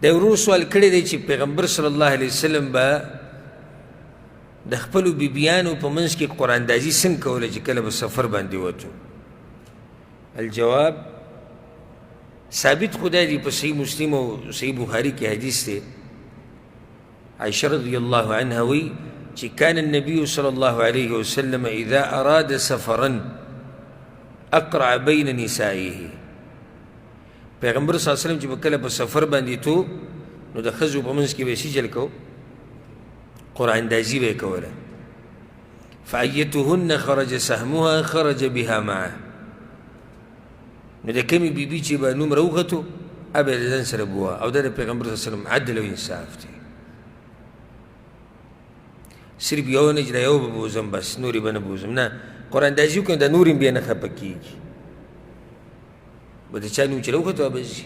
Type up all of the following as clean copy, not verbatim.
د ورور سوال کړی دی چې پیغمبر صلی الله علیه وسلم به د خپلو بیبیانو په منځ کې قرآن اندازي څنګه کوله چې کله به سفر باندې وتو؟ الجواب، ثابت خدای دی په صحیح مسلم او صحیح بخاری کې حدیث دی. عائشہ رضی الله عنها وی چې کان النبي صلی الله علیه وسلم اذا اراد سفرا اقرع بین نسائه. پیغمبر صلی الله علیه وسلم چې به کله په سفر باندې تو، نو د ښځو په منځ کې به یې څه چل کو؟ قرعه اندازي به یې کوله. فأیتهن خرج سهمها خرج بها معه. نو د کومې بیبي چې به نوم راوختو، به یې د ځان سره بوه. او دا د پیغمبر صلی الله علیه وسلم عدل او انصاف دی. صرف یو نه چې دا یو به بوځم بس، نورې به نه بوځم، نه. قرعه اندازي وکړه، دا نورې هم بیا نه خفه کېږي. به د چا نوم چې راوخته به ځي.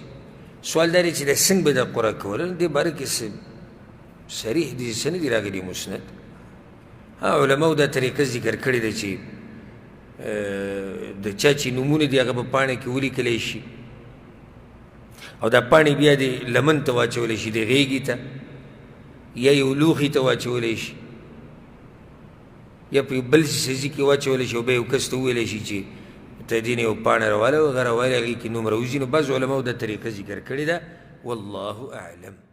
سوال دا دی چې دا څنګه به دا قرعه کوله؟ دې باره کې څه صریح دي څه نه دي راغلي مسند. ها، علماو دا طریقه ذکر کړې ده چې د چا چې نومونه دي هغه په پاڼه کې ولیکلی شي، او دا پاڼې بیا د لمن ته واچولی شي، د غېږې ته یا یو لوښي ته واچولی شي، یا په یو بل څه کې واچولی شي، او بیا یو کس ته وویلی شي چې ته دې نه یو پاڼه راواله، او هغه راواله، هغې کې نوم راوځي. نو بعض علماو دا طریقه ذکر کړې ده، والله اعلم.